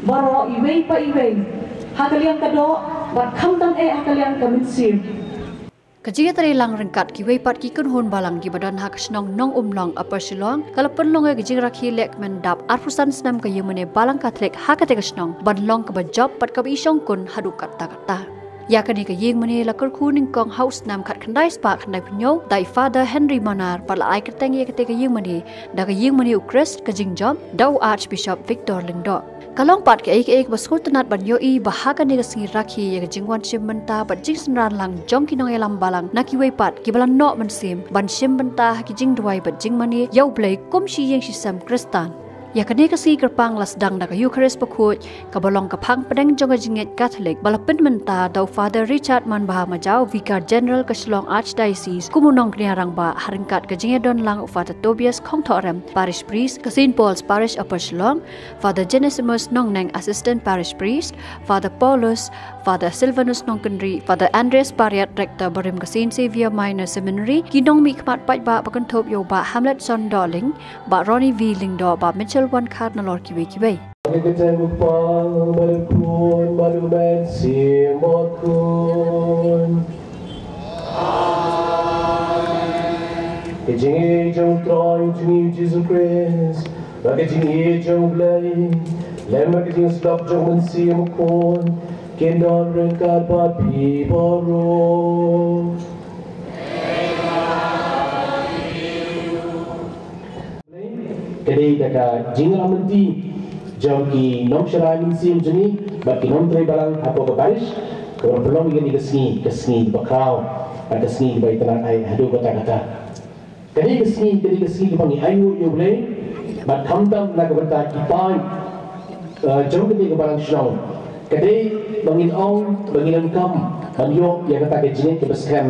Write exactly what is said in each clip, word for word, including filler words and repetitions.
baroh iwei pa iwei ha ka liang ka doh bad khamtam eh ha ka liang ka mynsiem. Ka jingïatreilang ryngkat kiwei pat ki kynhun balang kiba don ha ka shnong Nongumlong, Upper Shillong, ka la pynlong ïa ka jingrakhe lehkmen dap arphew san snem ka ïingmane balang Katholik ha katei ka shnong ban long kaba jop bad kaba i shongkun haduh katta katta. Ïa kane ka ïingmane la kyrkhu nyngkong ha u snem khatkhyndai spah khyndaiphew hynñiew da i Father Henry Manar bad la ai kyrteng ïa katei ka ïingmane da ka ïingmane U Khrist ka Jingjop da u Archbishop Victor Lyngdoh. Ka long pat kaei kaei kaba sngewtynnat ban ïohi ba ha kane ka sngi rakhe ïa ka jingwan shim bynta bad jingsynran lang jong ki nongïalam balang na kiwei pat kiba la noh mynsiem ban shim bynta ha ki jingduwai bad jingmane ïa U Blei kum shi ïing shi sem Khristan. Ïa kane ka sngi kyrpang la sdang da ka Eukharist bakhuid kaba long ka phang pdeng jong ka jingngeit Katholik ba la pynmynta da u Father Richard Manbha Majau, Vicar General ka Shillong Archdiocese, kum u nongkñia rangbah, ha ryngkat ka jingïadon lang u Father Tobias Khongthohrem, Parish Priest ka Saint Paul's Parish, Upper Shillong, Father Genesimus Nongneng, Assistant Parish Priest, Father Paulus, Father Silvanus Nongkynrih, Father Andreas Pariat, Rector barim ka Saint Xavier Minor Seminary, ki nongmihkhmat paidbah ba kynthup ïa u Bah Hamletson Dohling, Bah Ronnie V Lyngdoh, Bah Mitchell Wankhar, nalor kiwei kiwei. Ka kyrteng u Kpa bad u Khun bad u Mynsiem Bakhuid. Ka jingïeit jong u Trai jong ngi u Jisu Khrist, bad ka jingïeit jong u Blei, lem bad ka jingsdap jong u Mynsiem Bakhuid, kin don ryngkat bad phi baroh. Ka dei da ka jingïalam lynti jong ki nongshakri mynsiem jong ngi bad ki nongtrei balang hapoh ka parish, kaba pynlong ïa kane ka sngi, ka sngi kaba khraw, bad ka sngi kaba itynnad ai haduh katta katta. Ka dei ka sngi, ka dei ka sngi kaba ngi ainguh ïa U Blei, bad khamtam na ka bynta ki paid, eh, jong kane ka balang shnong. Ka dei ba ngin ong, ba ngin donkam ban ïoh ïa kata ka jingngeit kaba skhem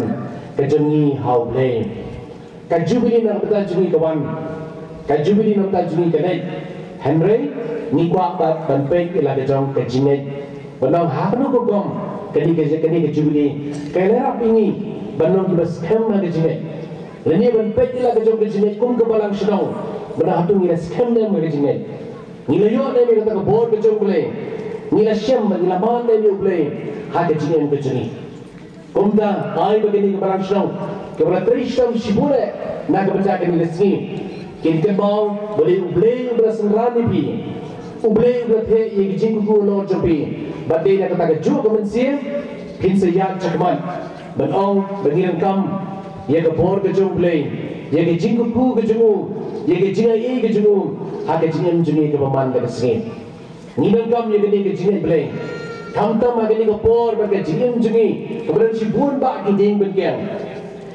ka jong ngi ha U Blei. Ka Jubili na ka bynta jong ngi ka wan, ka Jubili na ka bynta jong ngi ka leit. Hynrei ngi kwah pat ban peit ïa la ka jong ka jingngeit. Ban ong ha kano ka rukom kane ka, kane ka Jubili ka ïarap ïa ngi ban long kiba skhem ha ka jingngeit. Lane ban peit ïa la ka jong ka jingngeit kum ka balang shnong, ban ong hato ngi la skhem ne em ha ka jingngeit. Ngi la ïoh ne em ïa kata ka bor ka jong U Blei. Ngi la shem bad ngi la mad ne em ïa U Blei ha ka jingim ka jong ngi. Kumta, ai ba kane ka balang shnong kaba la trei shitom shibun eh na ka bynta kane ka sngi, kin kynmaw ba dei U Blei uba la synran ïa phi, U Blei uba la theh ïa ki jingkyrkhu halor jong phi, bad dei na kata kajuh ka mynsiem phin sa ïaid shakhmat ban ong ba ngi donkam ïa ka bor ka jong U Blei, ïa ka jingkyrkhu ka jong u, ïa ka jingaiei ka jong u ha ka jingim jong ngi kaba man la ka sngi. Ngi donkam ïa kane ka jingngeit Blei. Khamtam ha kane ka por bad ka jingim jong ngi kaba don shibun bah ki dieng bynkiang,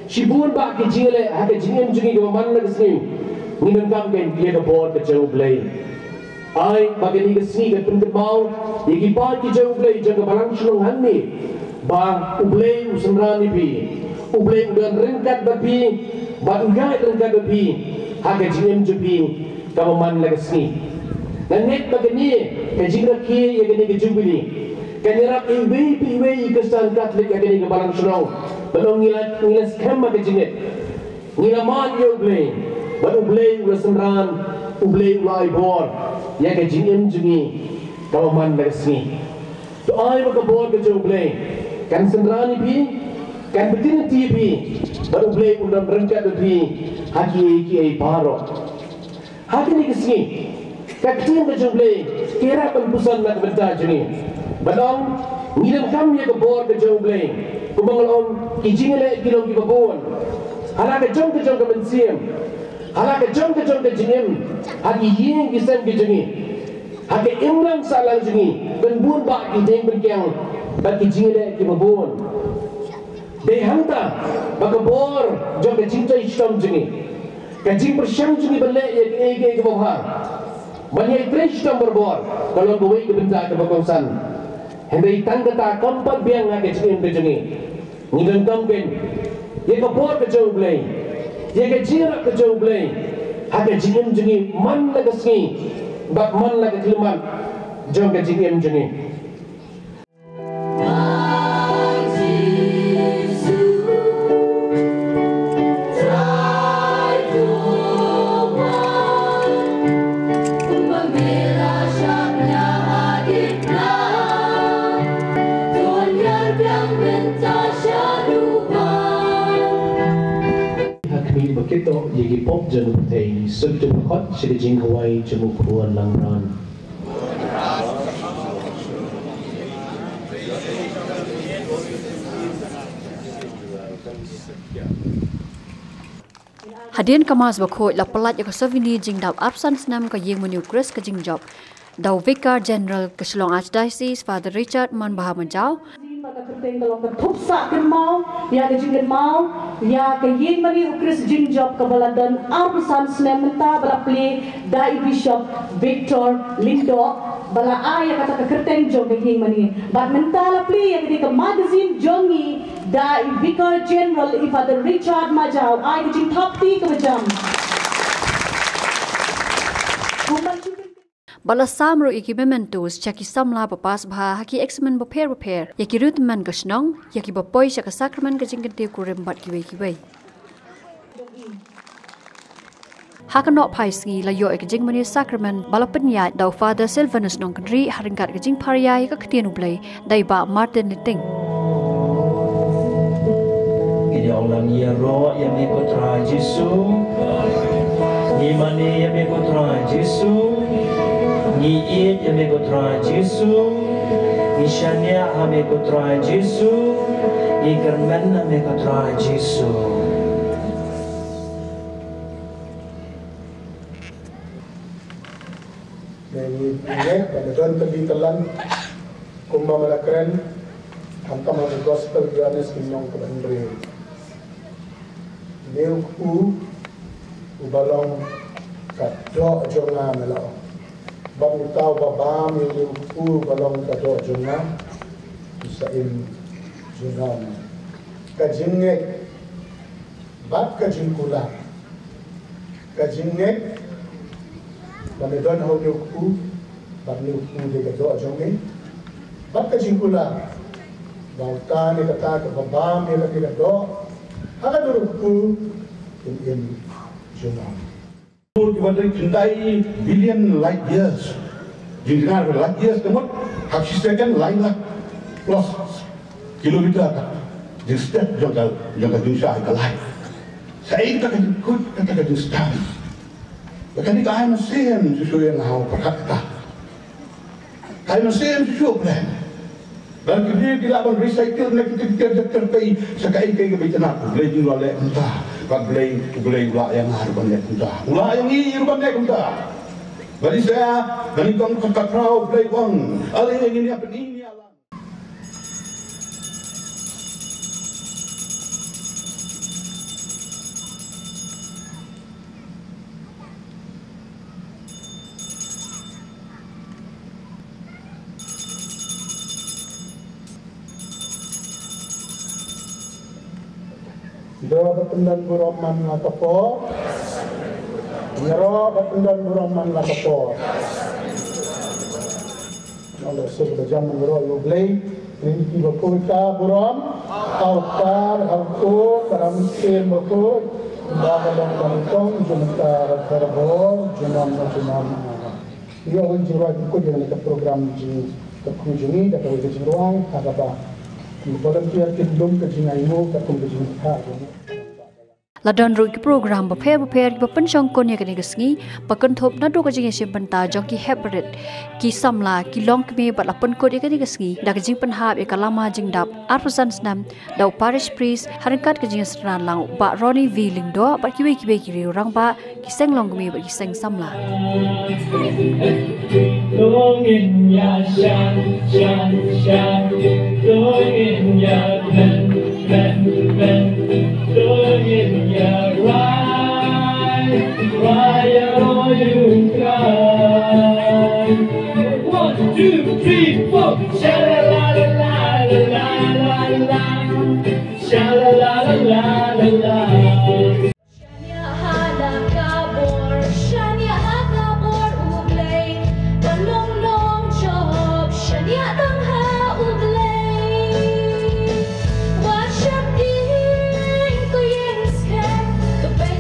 shibun bah ki jingïaleh ha ka jingim jong ngi kaba man la ka sngi. Ngi donkam ïa ka bor ka jong U Blei. Ai ba kane ka sngi kan pynkynmaw ïa ki paid ki jong U Blei jong ka balang shnong hangne, ba U Blei u synran ïa phi, U Blei u don ryngkat bad phi, bad u ïaid ryngkat bad phi ha ka jingim jong phi kaba man la ka sngi. Nga ngeit ba kane ka jingrakhe ïa kane ka Jubili kan ïarap ïa iwei pa iwei i Khristan Katholik ha kane ka balang shnong ban ong ngi la, ngi la skhem ha ka jingngeit. Ngi la mad ïa U Blei, bad U Blei u la synran, U Blei u la ai bor ïa ka jingim jong ngi kaba man la ka sngi. To ai ba ka bor ka jong U Blei kan synran ïa phi, kan btin lynti ïa phi, bad U Blei un don ryngkat bad phi ha kiei kiei baroh. Ha kane ka sngi ka ktien ka jong U Blei ka ïarap ban puson na ka bynta jong ngi. Ban ong ngi donkam ïa ka bor ka jong U Blei. Kumba nga la ong, ki jingïaleh ki long kiba bun ha la ka jong ka jong ka mynsiem, ha la ka jong ka jong ka jingim, ha ki ïing ki sem ki jong ngi, ha ka imlang sahlang jong ngi kan bun bah ki dieng bynkiang bad ki jingïaleh kiba bun. Dei hangta ba ka bor jong ka jingtrei shitom jong ngi, ka jingpyrshang jong ngi ban leh ïa kiei kiei kiba bha, ban ïai trei shitom barabor, ka long kawei ka bynta kaba kongsan. Hynrei tang kata kam pat biang ha ka jingim ka jong ngi. Ngi donkam kein ïa ka bor ka jong U Blei, ïa ka jingïarap ka jong U Blei ha ka jingim jong ngi man la ka sngi bad man la ka khyllipmat jong ka jingim jong ngi. Ba kito ïa ki pop jong u pyrthei, suk jong u khot sha ka jingkhawai jong u khun langbrot. Hadien ka Mass bakhuid la pyllait ïa ka souvenir jingdap arphew san snem ka ïing mane u Khrist ka jingjop da u Vicar General ka Shillong Archdiocese, Father Richard Manbha Majaw. Ka kyrteng ka long ka thup sah kynmaw ïa ka jingkynmaw ïa ka ïing mane u Khrist jingjop kaba la don arphew san snem mynta, ba la plie da i Bishop Victor Lyngdoh, ba la ai ïa kata ka kyrteng jong ka ïing mane. Bad mynta la plie ïa kane ka magazine jong ngi da i Vicar General, i Father Richard Majaw. Ai ka jingthap kti kaba jam. Kumba Ba la sam ruh ïa ki mementos sha ki samla ba pass bha ha ki eksamin bapher bapher, ïa ki riewtymmen ka shnong, ïa kiba poi sha ka sakramen ka jingkyntiew kurim bad kiwei kiwei. Ha ka nohphai sngi la ïoh ïa ka jingmane sakramen ba la pynïaid da u Father Silvanus Nongkynrih ha ryngkat ka jingpharia ïa ka ktien U Blei da i Bah Martin Liting. Ngi ong lang, ïaroh ïa me ko Trai Jisu. Ngi mane ïa me ko Trai Jisu. Ngi ïeit ïa me ko Trai Jisu. Ngi shaniah ha me ko Trai Jisu. Ngi kyrmen ha me ko Trai Jisu. Ngi ngeit ba ka don ka bynta lang kumba me la kren, khamtam ha ka gospel Ïoannis ka lynnong kaba hynriew. Une u kpu uba long ka doh jong nga, me la ong. Bad uta uba bam ïa une u kpu uba long ka doh jong nga, u sa im junom. Ka jingngeit bad ka jingkular. Ka jingngeit ba me don ha une u kpu, bad une u kpu u dei ka doh jong me. Bad ka jingkular ba uta ne kata kaba bam ïa kane ka doh ha ka dur u kpu kin im junom. Kiba dei khyndai billion light years. Jingkynmaw light years ka mut ha shi second lai lak plus kilometer ka jingstep jong ka, jong ka jingshai ka light. Sa ei kata ka jingkut, kata ka jingstep. Ba kane ka ai mynsiem shuh shuh ïa nga ha u pyrkhat kata. Ka ai mynsiem shuh shuh, Blei. Ba ki briew ki lah ban recycle na ki, ki, ki, ki, ki, ki, sa kaei kaei kaba itynnad, U Blei u la leh kumta. Bad Blei, U Blei u lah ïa nga ruh ban leh kumta. U lah ïa ngi ruh ban leh kumta. Bad i sa, ba nyngkong ka khraw, U Blei u ong, ale ngin ïa pyni ïa la. Ïaroh bad pyndon burom man la ka por. Ïaroh bad pyndon burom man la ka por. Ngan ïa suk bajam ngan ïaroh ïa U Blei. Ïa ki bakhuid ka burom. Ha u Kpa, ha u Khun, bad ha u Mynsiem Bakhuid. Ba ka long ba nyngkong, jong mynta bad barabor, junom la junom. Ïa u jingrwai bakhuid ïa kane ka program jingkyrkhu jong ngi, da kawei ka jingrwai ha kaba ki volunteer kin lum ka jingainguh katkum ka jingpynthah jong ngi. La don ruh ki program bapher bapher kiba pynshongkun ïa kane ka sngi, ba kynthup naduh ka jingïashim bynta jong ki hep barit, ki samla, ki longkmie bad la pynkut ïa kane ka sngi da ka jingpynhap ïa ka lama jingdap arphew san snem da u Parish Priest ha ryngkat ka jingsynran lang u Bah Ronnie V Lyngdoh bad kiwei kiwei ki riew rangbah, ki seng longkmie bad ki seng samla. Dongin ïa shan, shan, shan. Dongin ïa kmen, kmen, kmen. Dongin ïa rai, rai ïa u Trai. One, two, three, four. Sha la la la la la la la la. Sha la la la la la la. Shaniah ha la ka bor, shaniah ha ka bor U Blei, ban long nongjop, shaniah tang ha U Blei. Wat sheptieng ko ïing skhem, to peit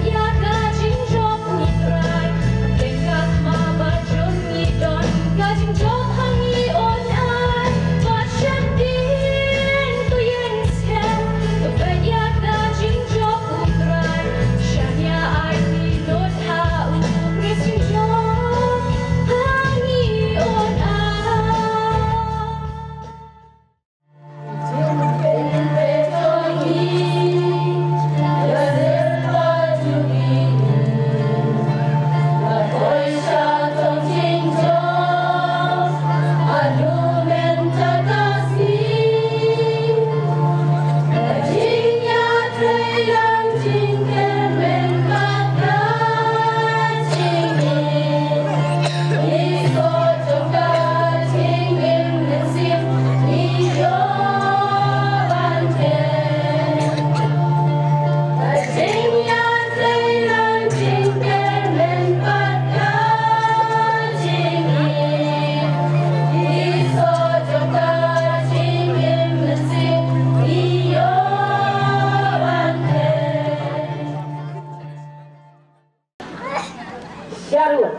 Sharud.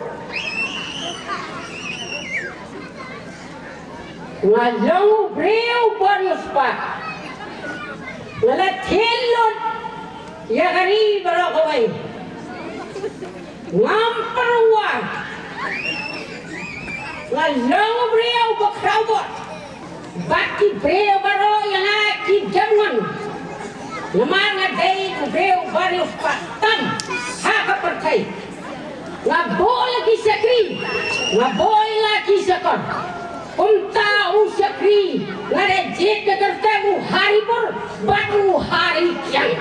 Nga long u briew ba riewspah. Nga la thied lut ïa ka ri baroh kawei. Ngam pyrwa. Nga long u briew ba khraw bor. Bad ki briew baroh ïa nga ki jemngon. Namar nga dei u briew ba riewspah tam ha ka pyrthei. Nga buh la ki shakri, nga buh la ki shakor. Kumta u shakri nga da jied ka kyrteng u Haripur bad u Harikiang.